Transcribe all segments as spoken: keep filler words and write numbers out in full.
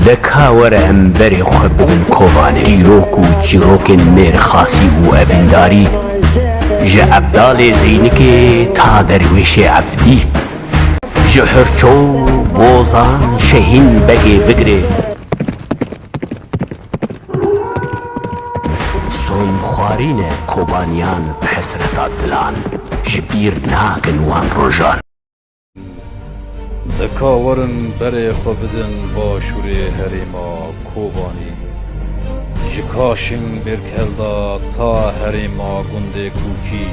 De ka were em berê xwe bidin Kobanê. Dîrok û çîrokên mêrxasî û evîndarî, ji Ebdalê Zeynikê ta Derwêşê Evdî, ji Hurço, Bozan, Şehîn Begê bigire, sonxwarîne Kobaniyan bi hesreta dilan, ji bîr nakin wan rojan. De ka werin berê xwe bidin başûrê herêma Kobanî. Ji Kaşin Bêrkel de ta herêma gundê Kûfî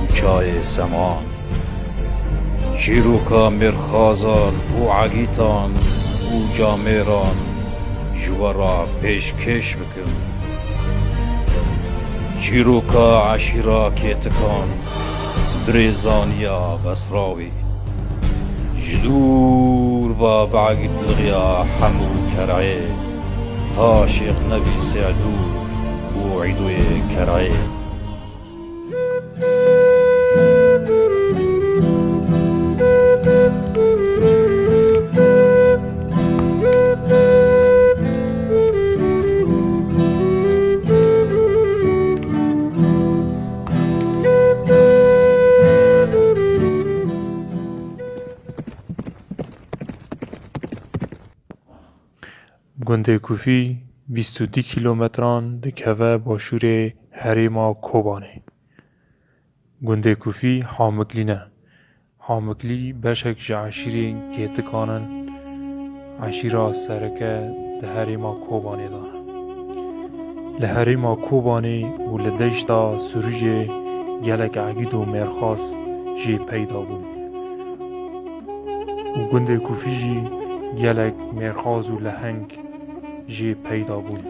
û çayê Seman. Çîroka mêrxazan û egîtan û camêran ji we re pêşkêş bikim. Çîroka eşîra Kêtikan, birêzaniya Besrawî. Ji dûr ve bi egît lixiya Hem û Kereyê, ta Şêx Nebî Sêdû û Îdoyê Kereyê. Gundê Kûfî bîst û du kîlometran dikeve başûrê herêma Kobanê. Gundê Kûfî Hamiklî ne. Hamiklî beşek ji eşîrên Kêtikan in, eşîra sereke di herêma Kobanê de ne. Li herêma Kobanê û li deşta Sirûcê gelek egîd û mêrxas jê peyda bûn. Û gundê Kûfî jî gelek mêrxas û leheng jê peyda bûn.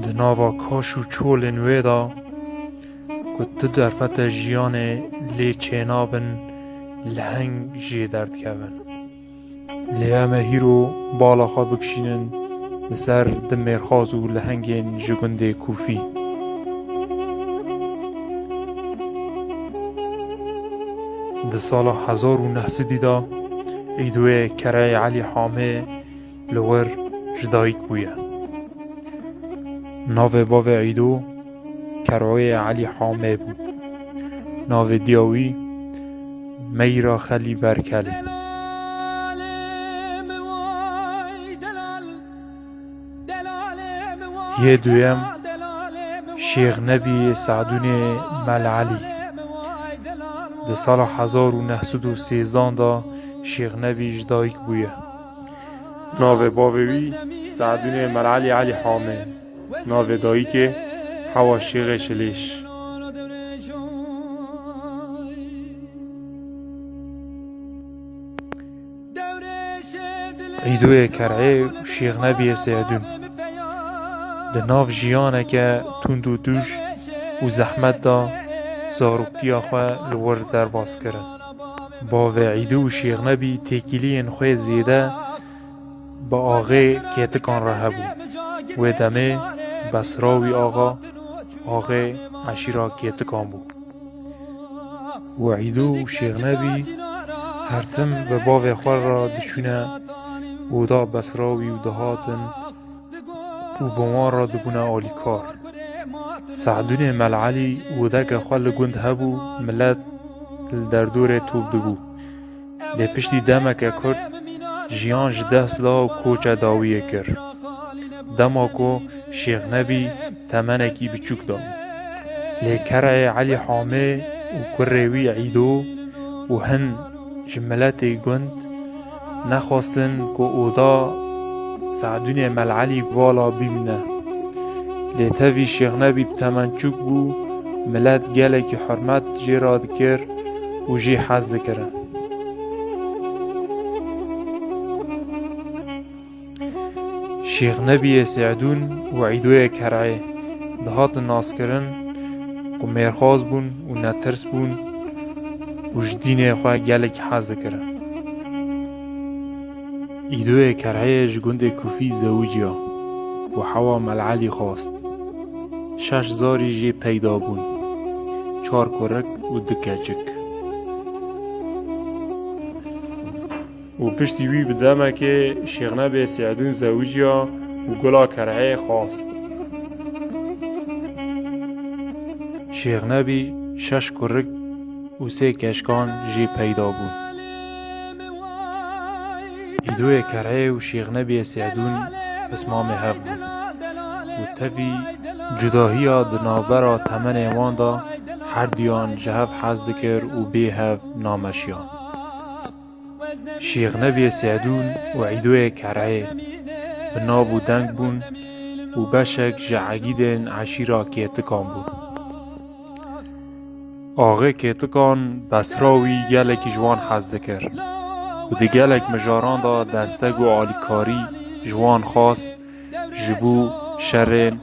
Di nava kaş û çolên wê de ku tu derfete jiyanê lê çênabin, leheng jê derdikevin. Lê em ê hîro bala xwe bikişînin li ser di mêrxas û lehengên ji gundê Kûfî. Di sala hezar û neh sedî de Îdoyê Kereyê Elî Hamê li wir ji dayik bûye. Navê bavê Îdo Keroyê Elî Hamê bû. Navê diya wî Meyra Xelî Berkelê. Yê duyem Şêx Nebî yê Sadûnê Mel Elî. Di sala hezar û neh sed û sêzdan de Şêx Nebî ji dayik bûye. Navê bavê wî Sadûnê Mel Elî Elî Hamê. Navê dayikê Hewa Şêxê Şilêş. Îdoyê Kereyê û Şêx Nebiyê Sêdûn. Di nav jiyaneke tund û tûj û zehmet de zaroktiya xwe li wir derbas kirin. Bavê Îdo û Şêx Nebî têkiliyên xwe zêde bi axê Kêtikan re hebû. Wê demê Besrawî axa, axê eşîra Kêtikan bû. Û Îdo û Şêx Nebî her tim bi bavê xwe re diçûne oda Besrawî û dihatin û bi wan re dibûne alîkar. Sadûnê Mel Elî odeke xwe li gund hebû, milet li derdorê top dibû. Lê piştî demeke kurt jiyan ji dest da û koça dawiyê kir. Dema ku Şêx Nebî temenekî biçûk da. Lê kereyê Elî Hamê û kurê wî Îdo û hin ji miletê gund nexwestin ku oda Sadûnê Mel Elî vala bimîne. Lê tevî Şêx Nebî bi temençûk bû, milet gelekî hurmet jê re dikir û jê hez dikirin. Şêx Nebiyê Sêdûn û Îdoyê Kereyê dihatin naskirin ku mêrxas bûn û netirs bûn û ji dînê xwe gelekî hez dikirin. Îdoyê Kereyê ji gundê Kûfî zewiciya û hewa Mel Elî xwast. Şeş zarî jê peyda bûn. Çar kurik û du keçik. û piştî wî bi demekê Şêxnebê Sêdûn zewiciya û Gula Kerhê xwast. Şêxnebî şeş kurik û sê keşkan jê peyda bûn. Îdoyê Kerhê û Şêxnebiyê Sêdûn pismamê hev bûn û tevî cudahiya di navbera temenê wan de her duyan ji hev hez dikir û bê hev nameşiyan. Şêxnebiyê Sêdûn û Îdoyê Kerhê bi nav û deng bûn û beşek ji egîdên eşîra Kêtikan bûn. Axê Kêtikan Besrawî gelekî ji wan hez dikir û di gelek mijaran de destek û alîkarî ji wan xwast ji bo şerên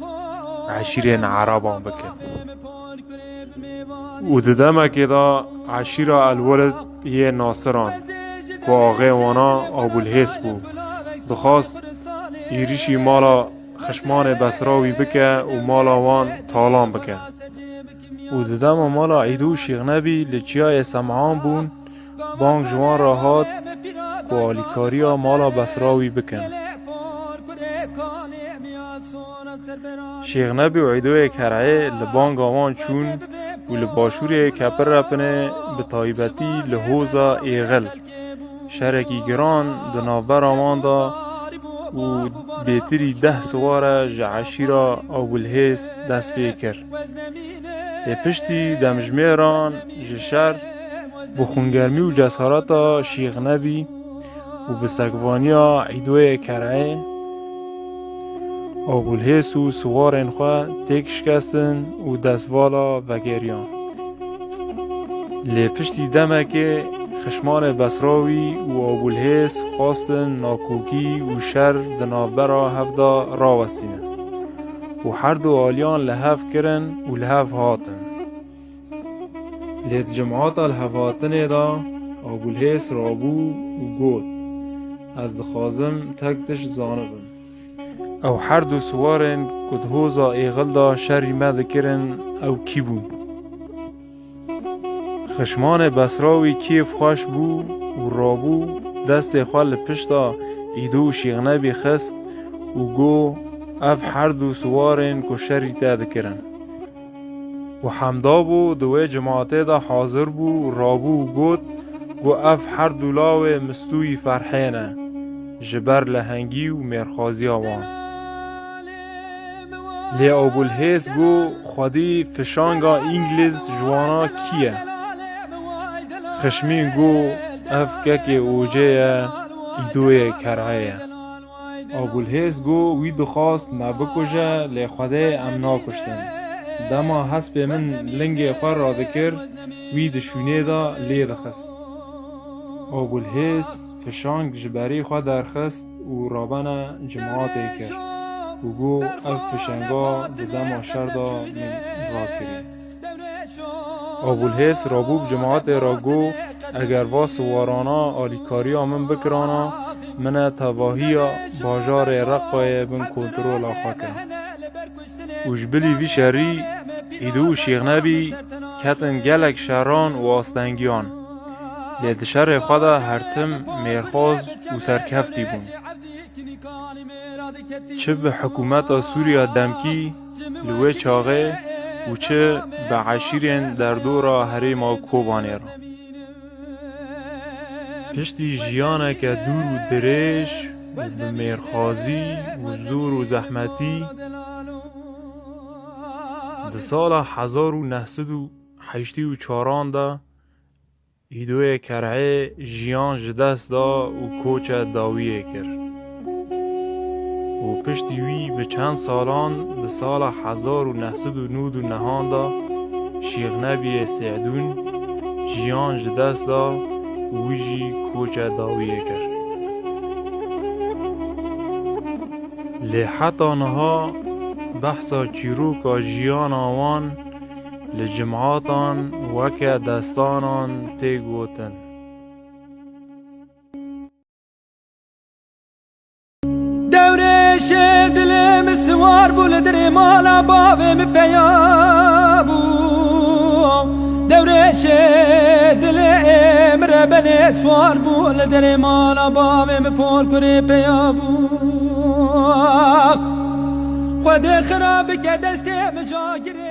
eşîrên Ereban bikin. Û di demekê de eşîra Elwelid yê Nasiran ku axê wana Abulhês bû, dixwast êrişî mala xişmanê Besrawî bike û mala wan talan bike. Û di dema mala Îdo û Şêxnebî li çiyayê Sem'an bûn, bang ji wan re hat ku alîkariya mala Besrawî bikin. Şêxnebî û Îdoyê Kerhê li banga wan çûn û li başûrê Kepir Repinê, bi taybetî li Hoza Êxil, şerekî giran di navbera wan de û bêtirî deh siware ji eşîra Abulhês dest pê kir. Lê piştî demjimêran ji şer, bi xwingermî û cesareta Şêxnebî û bi sekvaniya Îdoyê Kerhê, Abulhês û siwarên xwe têk şikestin û destvala vegeriyan. Lê piştî demekê xişmanê Besrawî û Abulhês xwestin nakokî û şer di navbera hev de rawestînin û her du aliyan li hev kirin û li hev hatin. Lê di cimata li hev hatinê de Abulhês rabû û got, "Ez dixwazim tek tişt zanibim. Ew her du siwarên ku di Hoza Êxil de şerî me dikirin, ew kî bûn?" Xişmanê Besrawî kêf xweş bû û rabû, destê xwe li pişta Îdo û Şêxnebî xist û got, "Ev her du siwarên ku şerî te dikirin." Û hemda bû di wê cimatê de hazir bû, rabû û got, got, "Ev her du lawê Mistûyî Ferhê ne, ji ber lehengî û mêrxaziya wan." Lê Abulhês got, "Xwedî fişanga Îngilîz ji wana kî ye?" Xişmîn got, "Ev kekê Ocê ye, Îdoyê Kerhê ye." Abulhês got, "Wî dixwast me bikuje, lê Xwedê em nakuştin. Dema hespê min lingê xwe radikir, wî di şûnê de lê dixist." Abulhês fişang ji berî xwe derxist û rabene cimatê kir û got, "Ev fişenga di dema şer de min rakirî." Abulhês rabû bi cimatê re got, "Eger va siwarana alîkariya min bikirana, min e tevahiya bajarê Reqayê bin kontrola xwe kirin." Û ji bilî vî şerî Îdo û Şêxnebî ketin gelek şeran û astengiyan. Lê di şerê xwe de her tim mêrxoz û serkeftî bûn. Çi bi hikûmeta Sûriya demkî li wê çaxê û çi bi eşîrên derdora herêma Kobanê re. Piştî jiyaneke dûr û dirêj û bi mêrxazî û zor û zehmetî, di sala hezar û neh sed û heştê û çaran de Îdoyê Kerhê jiyan ji dest da û koça dawiyê kir. Û piştî wî bi çend salan di sala hezar û neh sed û nod û nehan de Şêxnebiyê Sêdûn jiyan ji dest da û wî jî koça dawiyê kir. Lê heta niha behsa çîroka jiyana wan li cimatan weke destanan tê gotin. Dewrêşê dilê min siwar bû, li dirê mala bavê min peya bû. Dewrêşê dilê min Belê swar bû li derê mala bavê min, por kurê peya bû. Xwedê xira bike destê min cagirê.